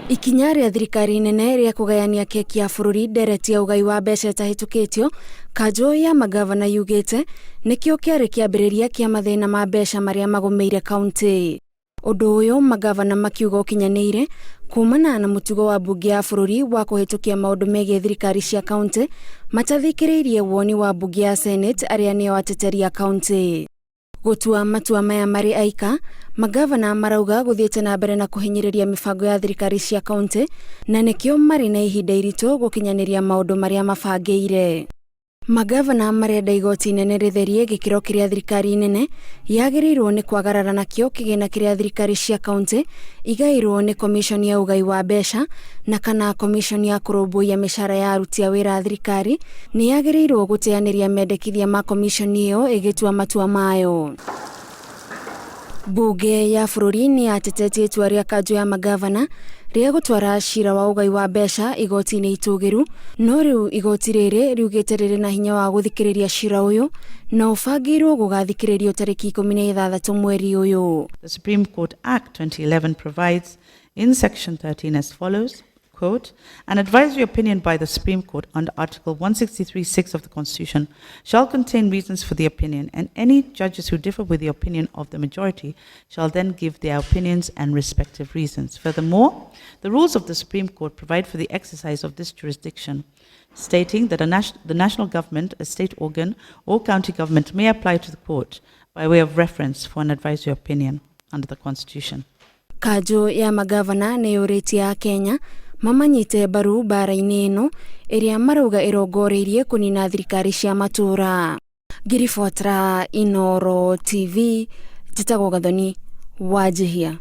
Ikinya rĩa thirikari nene rĩa kũgayania keki ya bũrũri ndereti ya ũgai wa mbeca ĩtahĩtũkĩtio kanjũ ya magavana yugĩte nĩkĩo kĩarĩ kĩambĩrĩria kĩa mathĩna ma mbeca marĩa magũmĩire kaunti. Ũndũ ũyũ magavana makiuga ũkinyanĩire kumana na mũtugo wa mbunge ya bũrũri wa kũhĩtũkia maũndũ megiĩ thirikari cia kaunti matathikĩrĩirie woni wa mbunge ya Senate arĩa nĩo ateteri a kaunti. Gũtua matua maya marĩ aika, magavana marauga gũthiĩte na mbere na kũhinyĩrĩria mĩbango ya thirikari cia kaunti na nĩkĩo marĩ na ihinda iritũ gũkinyanĩria maũndũ marĩa mabangĩire. Magavana marenda igoti inene rĩtherie gĩkĩro kĩrĩa thirikari nene yagĩrĩirwo nĩ kwagarara nakĩo kĩgĩna kĩrĩa thirikari cia kaunti igaĩirwo nĩ komiconi ya ũgai wa mbeca na kana komiconi ya kũrũmbũiya mĩcara ya aruti a wĩra a thirikari nĩ yagĩrĩirwo gũteanĩria mendekithia ma komiconi ĩyo ĩgĩtua matua mayo. Mbunge ya bũrũri nĩ yatetetie itua rĩa kanjũ ya magavana rĩa gũtwara cira wa ũgai wa mbeca igoti-inĩ itũgĩru, no rĩu igoti rĩrĩ riugĩte rĩrĩ na hinya wa gũthikĩrĩria cira ũyũ na ũbangĩirwo gũgathikĩrĩrio tarĩki 16 mweri ũyũ. The Supreme Court Act 2011 provides in Section 13 as follows, quote, "An advisory opinion by the Supreme Court under Article 163.6 of the Constitution shall contain reasons for the opinion, and any judges who differ with the opinion of the majority shall then give their opinions and respective reasons. Furthermore, the rules of the Supreme Court provide for the exercise of this jurisdiction, stating that the national government, a state organ, or county government may apply to the court by way of reference for an advisory opinion under the Constitution." Kanjũ ya magavana nĩ yũrĩtie Akenya mamanyite mbaru mbara-inĩ ĩno ĩrĩa marauga ĩrongoreirie kũnina thirikari cia matũũra. Ngĩribotera Inooro TV, njĩtagwo Gathoni Wanjihia.